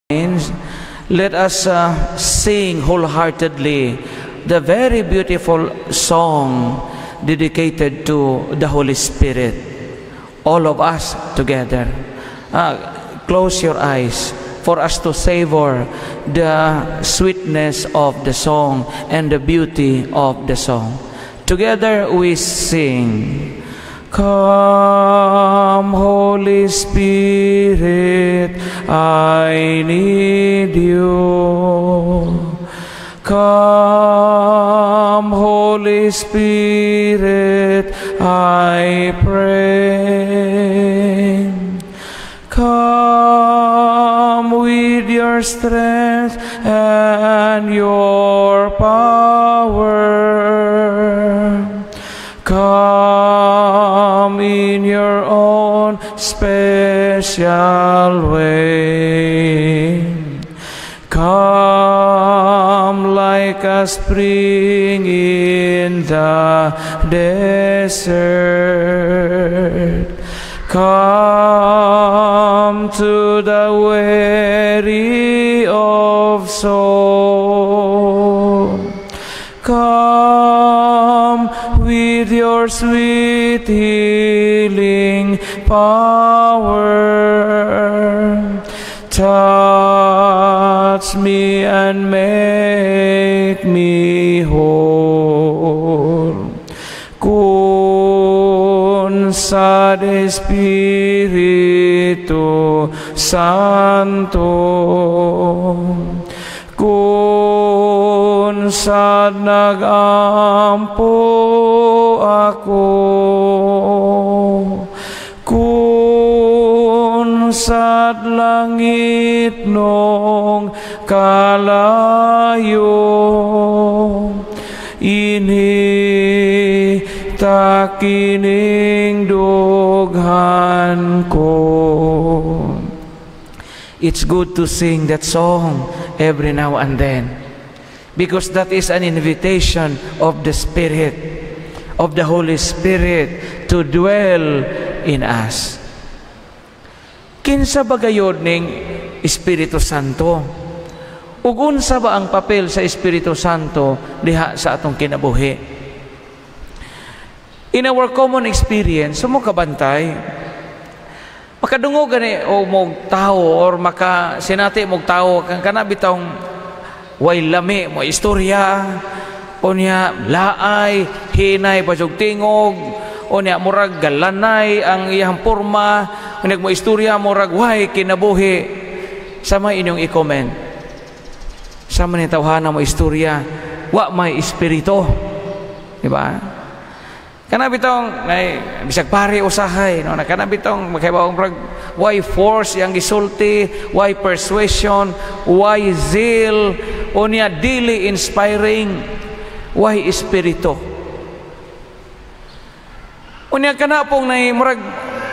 Let us sing wholeheartedly the very beautiful song dedicated to the Holy Spirit. All of us together. Close your eyes for us to savor the sweetness of the song and the beauty of the song. Together we sing. Come, Holy Spirit, I need you. Come, Holy Spirit, I pray. Come with your strength and your power. Come in your own special way. Come like a spring in the desert. Come to the weary of soul. Come with your sweet healing power. Touch me and make me whole. Kun sa Espiritu Santo, kun sa nagampo ako, kun sa langit nung kalayo, inhi takining dughan ko. It's good to sing that song every now and then because that is an invitation of the Spirit, of the Holy Spirit to dwell in us. Kinsa ba gayod ning Espiritu Santo? Ug unsa ba ang papel sa Espiritu Santo diha sa atong kinabuhi? In our common experience, mo kabantay, makadungog gani o mog tao or maka sinati mog tao kang kana bitong way lami mo istorya, unya laay, hinay pa jug tingog, unya murag galanay ang iyang porma, unya mo istorya murag way kinabuhi. Sama inyong i-comment sa man tawhana mo istorya, wa may espiritu, di ba? Kana bitong nay bisag pare usahay, no, kana bitong makaibaw murag way force yang gisulti, way persuasion, way zeal, unya dili inspiring, way espiritu. Unya kana pong nay murag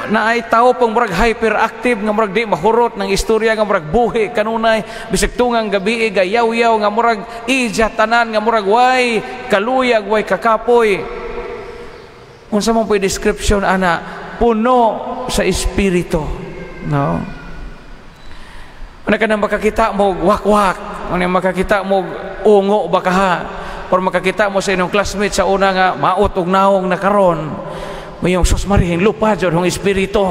naay tao pong murag hyperactive nga murag di mahurot ng istorya, nga murag buhi kanunay, bisag tungang gabi gayaw-yaw, nga murag ija tanan, nga murag way kaluyag, way kakapoy. Unsa man po description ana? Puno sa espiritu, no? Una ka nang makakita mo wakwak, una makakita mo ungo ba kaha, or makakita mo sa inyong classmate sa una nga maot og naong na karon, mayong sus marihing lupa jud hong espiritu,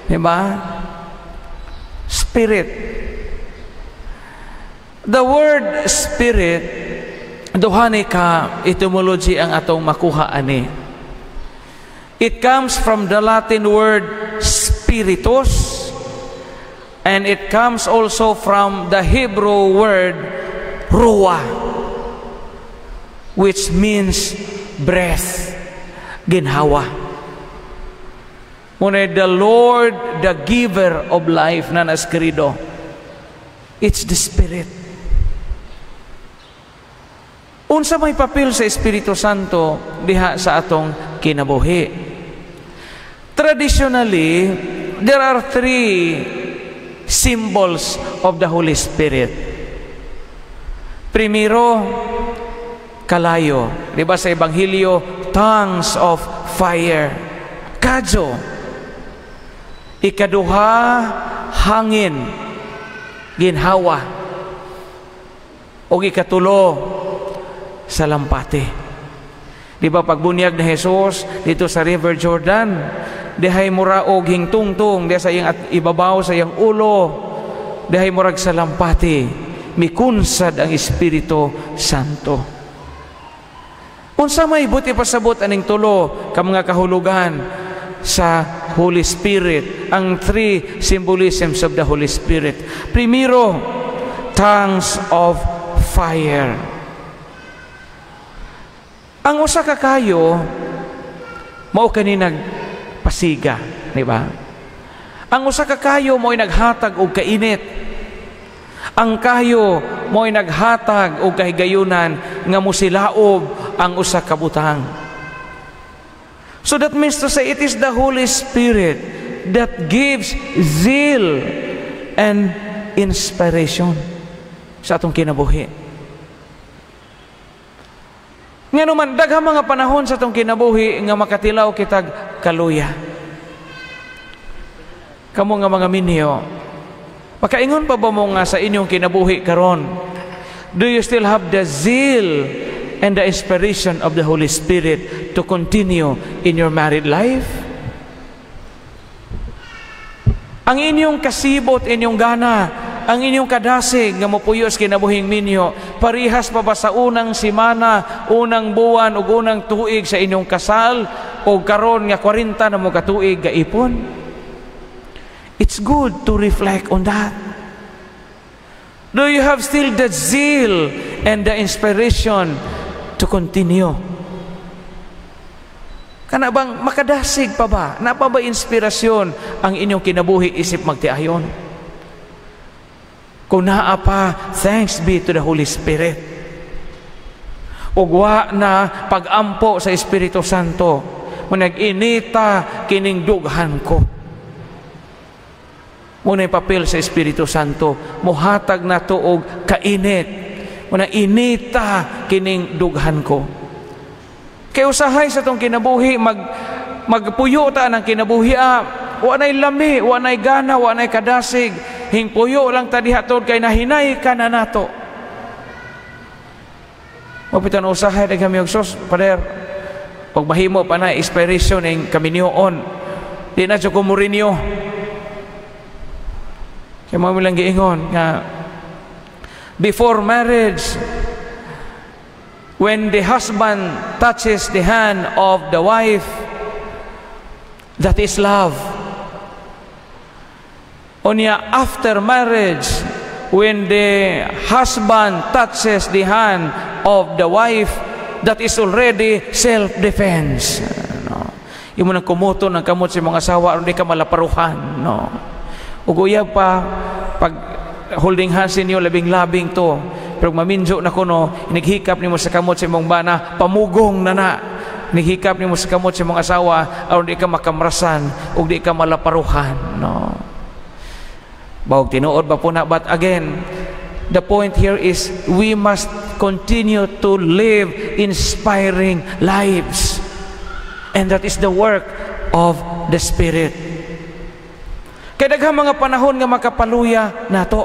di ba? Spirit. The word "spirit", duha ni ka etymology ang atong makuha ani. It comes from the Latin word "spiritus" and it comes also from the Hebrew word "ruah", which means breath, ginhawa. Muna the Lord, the giver of life na naskrido. It's the Spirit. Unsa may papel sa Espiritu Santo diha sa atong kinabuhi? Traditionally, there are three symbols of the Holy Spirit. Primero, kalayo. Di ba sa Ebanghelyo, tongues of fire. Kadyo. Ikaduha, hangin. Ginhawa. O ikatulo, sa lampati. Di ba pagbunyag ni Jesus dito sa River Jordan, dihay mura og hingtungtong diha sa iyang at ibabaw sa iyang ulo, dihay murag sa lampati, mikunsad ang Espiritu Santo. Unsa may buot ipasabot aning tulo ka mga kahulugan sa Holy Spirit, ang three symbolisms of the Holy Spirit? Primero, tongues of fire. Ang usa ka kayo mao kani nagpasiga, di ba? Ang usa ka kayo mo'y naghatag og kainit. Ang kayo mo'y naghatag og kahigayunan nga musilaob ang usa ka butang. So that means to say, it is the Holy Spirit that gives zeal and inspiration sa atong kinabuhi. Nga naman, daghang mga panahon sa atong kinabuhi nga makatilaw kitag kaluya. Kamo nga mga minyo, makaingon pa ba mo nga sa inyong kinabuhi karon, do you still have the zeal and the inspiration of the Holy Spirit to continue in your married life? Ang inyong kasibot, inyong gana, ang inyong kadasig nga mopuyo sa kinabuhing minyo, parihas pa ba sa unang simana, unang buwan ug unang tuig sa inyong kasal o karon nga 40 na mo katuig gaipon? It's good to reflect on that. Do you have still the zeal and the inspiration to continue? Kana bang makadasig pa ba? Naa pa ba inspirasyon ang inyong kinabuhi isip magtiayon? Kung naa pa, thanks be to the Holy Spirit. Ug wa na, pag-ampo sa Espiritu Santo, mo nag-inita kining dughan ko. Muna papel sa Espiritu Santo, muhatag na og kainit. Muna inita kining dughan ko. Kay usahay sa tong kinabuhi, magpuyo ta ng kinabuhi, wa nay lami, wa nay gana, wa nay kadasig. Hingpuyo lang ta diha tod kay nahinay ka na nato. Mapitan usahay na kami og sos, pader, pag mahimo pa na inspiration ning kaminyoon. Di na ko Mourinho. Kaya mo lang giingon nga before marriage, when the husband touches the hand of the wife, that is love. Unya after marriage, when the husband touches the hand of the wife, that is already self-defense. No. Imo nang kumuto ng kamot sa mga asawa aron di ka malaparuhan. No. Ug uyab pa, pag holding hands ninyo, labing-labing to. Pero maminjo na kuno, inighikap nimo sa kamot sa imong bana, pamugong na na. Nighikap nimo sa kamot sa imong asawa aron di ka makamrasan ug di ka malaparuhan. No. Bawag tinuod ba po na? But again, the point here is we must continue to live inspiring lives. And that is the work of the Spirit. Kay daghang mga panahon nga makapaluya nato.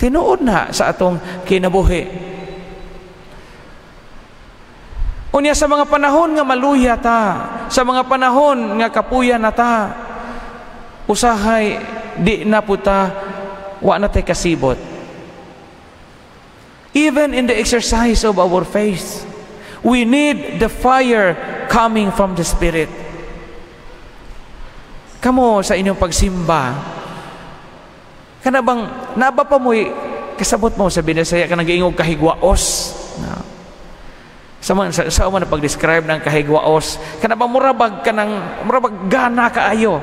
Tinuod na sa atong kinabuhi. Unya sa mga panahon nga maluya ta, sa mga panahon nga kapuya na ta, usahay di na puta, wa na tay kasibot. Even in the exercise of our faith, we need the fire coming from the Spirit. Kamo sa inyong pagsimba, kana bang naba pa mo'y kasabot mo sa Binisaya ka nag-iingog kahigwaos? No. Sa man pag-describe ng kahigwaos, kana ba murabag ka ng murabag gana kaayo?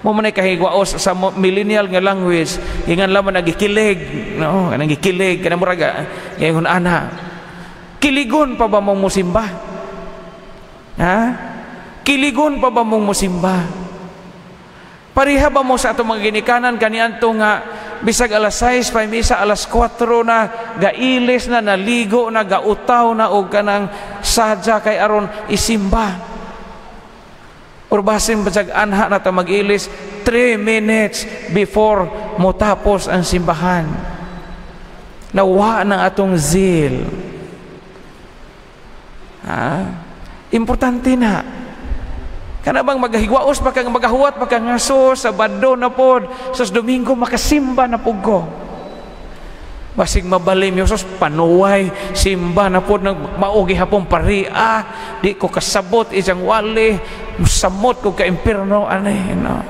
Mo man ay kahigwaos sa millennial nga language, ingan lamang nagikilig, no, kanang gikilig, kanang murag ngayon ana. Kiligon pa ba mong musimba? Ha? Kiligon pa ba mong musimba? Pareha ba mo sa atong mga ginikanan kaniadto nga bisag alas 6 pa misa, alas 4 na gailis na, naligo na, gautaw na og kanang sadya kay aron isimba? Or basin basag anha na ta mag-ilis 3 minutes before motapos ang simbahan. Nawa ng atong zeal. Ha? Importante na. Kana bang magahigwaos pa kang, magahuwat pa kang nga, so Sabado na pod, sus, Domingo makasimba na pud ko. Basig mabalim yung, sus, panuway, simba na pod nang mao gihapon paria, di ko kasabot isang wali, samot ko ka impierno ani, no.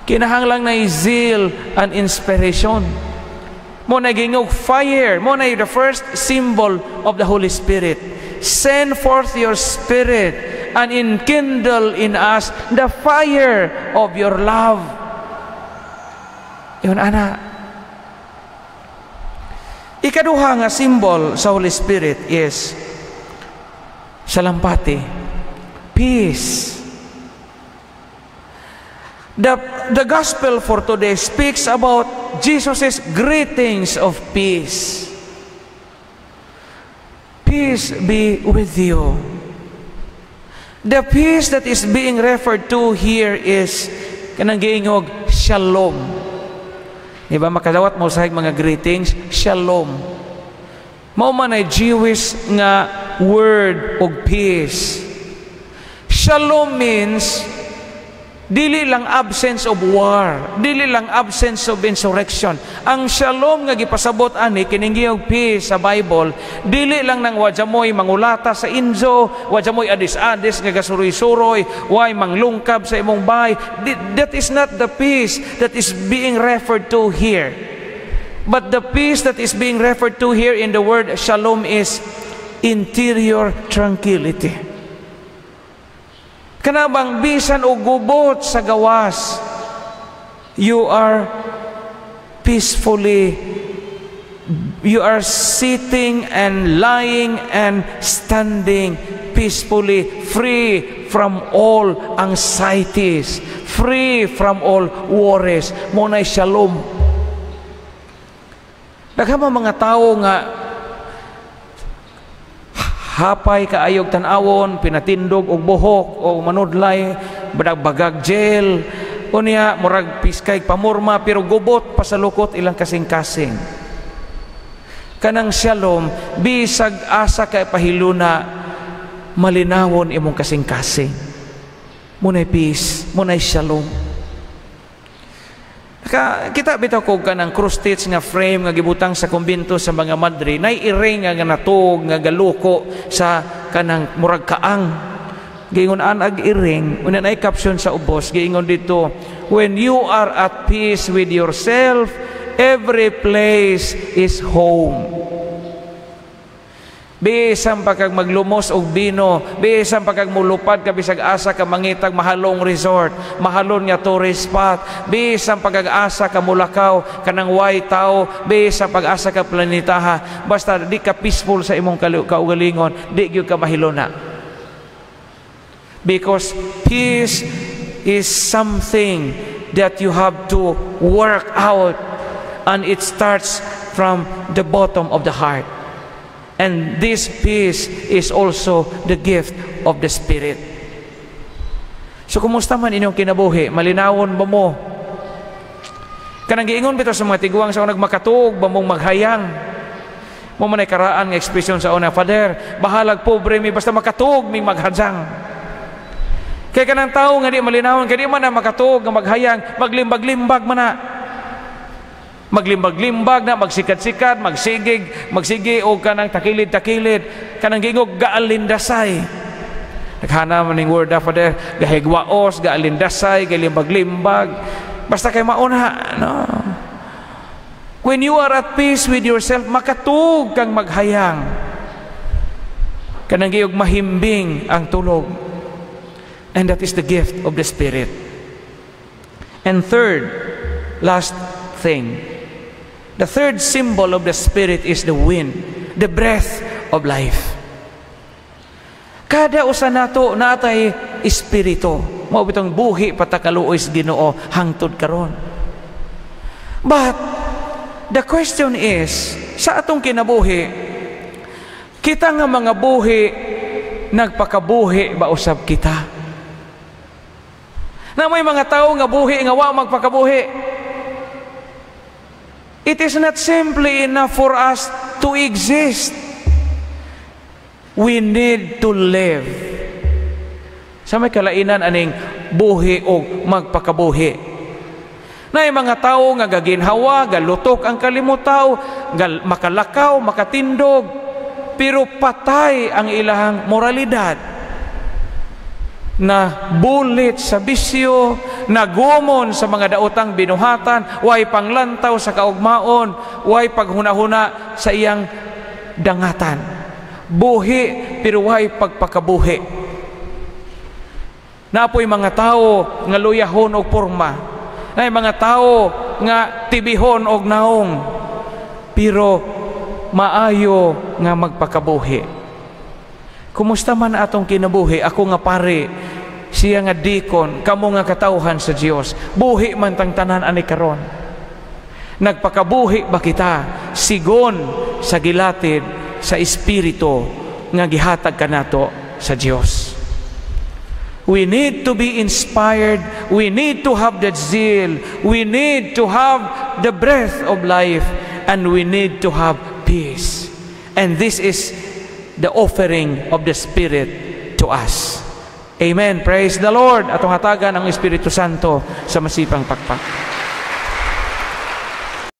Kinahanglang na zeal and inspiration. Mao na gingog fire, mao na the first symbol of the Holy Spirit. "Send forth your Spirit and enkindle in us the fire of your love." Yun, ana. Ikaduha nga symbol sa Holy Spirit is salampati, peace. The gospel for today speaks about Jesus' greetings of peace. "Peace be with you." The peace that is being referred to here is kanang giingog shalom. Di ba makadawat mo sa mga greetings, shalom? Mao man ay Jewish nga word og peace. Shalom means dili lang absence of war, dili lang absence of insurrection. Ang shalom nga gipasabot ani, kining giyog peace sa Bible, dili lang nang wa mo'y mangulata sa injo, wa mo'y adis-adis nga gasuroy-suroy, way manglungkab sa imong bahay. That is not the peace that is being referred to here. But the peace that is being referred to here in the word shalom is interior tranquility. Kana bang bisan og gubot sa gawas, you are peacefully, you are sitting and lying and standing peacefully, free from all anxieties, free from all worries. Mao na shalom. Daghan mga tao nga hapay kaayog tan-awon, pinatindog og buhok o manudlay, bagag gel, unya murag piskay pamurma, pero gubot pa sa lukot ilang kasing-kasing. Kanang shalom, bisag asa kay pahiluna, malinawon imong kasing-kasing. Mao nay peace, mao nay shalom. Ka, kita bitaw ko kanang cross stitch nga frame nga gibutang sa kumbento sa mga madre, nay iring nga natog nga galuko sa kanang murag kaang. Giingon an ag iring, unya nay caption sa ubos, giingon dito, "When you are at peace with yourself, every place is home." Bisan pa kag maglumos og bino, bisan pa kag mulupad ka bisag asa ka mangitag mahalong resort, mahalon nga tourist spot, bisan pa kag asa ka mulakaw kanang way tao, bisan pag asa ka planetaha, basta di ka peaceful sa imong kaugalingon, di gyud ka mahiluna. Because peace is something that you have to work out, and it starts from the bottom of the heart. And this peace is also the gift of the Spirit. So kumusta man inyong kinabuhi? Malinawon ba mo? Kanang giingon bitaw sa mga tiguang sa unag, makatuog ba mong maghayang? Mao man ay karaan nga ekspresyon sa una, "Father, bahalag pobre mi, basta makatuog mi maghajang." Kay kanang tao nga di malinawon, kay di man na makatuog nga maghayang, maglimbag-limbag man na. Maglimbag-limbag na, magsikat-sikat, magsigig, magsigi o kanang takilid-takilid, kanang gingog gaalindasay. Naghana man ning word na, Father, gahigwaos, gaalindasay, galimbag-limbag. Basta kay mauna, no? When you are at peace with yourself, makatuog kang maghayang. Kanang giyog mahimbing ang tulog. And that is the gift of the Spirit. And third, last thing, the third symbol of the Spirit is the wind, the breath of life. Kada usa nato natay espiritu. Mao bitong buhi patakaluoy sa Ginoo hangtod karon. But the question is, sa atong kinabuhi, kita nga mga buhi, nagpakabuhi ba usab kita? Na may mga tao nga buhi nga wa magpakabuhi. It is not simply enough for us to exist. We need to live. Sa may kalainan aning buhi o magpakabuhi. Naay mga tao nga gaginhawa, galutok ang kalimutaw, gal, makalakaw, makatindog, pero patay ang ilahang moralidad na bulit sa bisyo, nagumon sa mga daotang binuhatan, way panglantaw sa kaugmaon, way paghunahuna sa iyang dangatan. Buhi pero way pagpakabuhi. Naa poy mga tao nga luyahon og porma. Naay mga tao nga tibihon og naong. Pero maayo nga magpakabuhi. Kumusta man atong kinabuhi? Ako nga pare, siya nga deacon, kamo nga katawhan sa Dios. Buhi man tang tanan ani karon. Nagpakabuhi ba kita sigon sa gilatid sa espiritu nga gihatag kanato sa Dios? We need to be inspired. We need to have that zeal. We need to have the breath of life. And we need to have peace. And this is the offering of the Spirit to us. Amen. Praise the Lord. Atong hatagan ang Espiritu Santo sa masipang pakpak.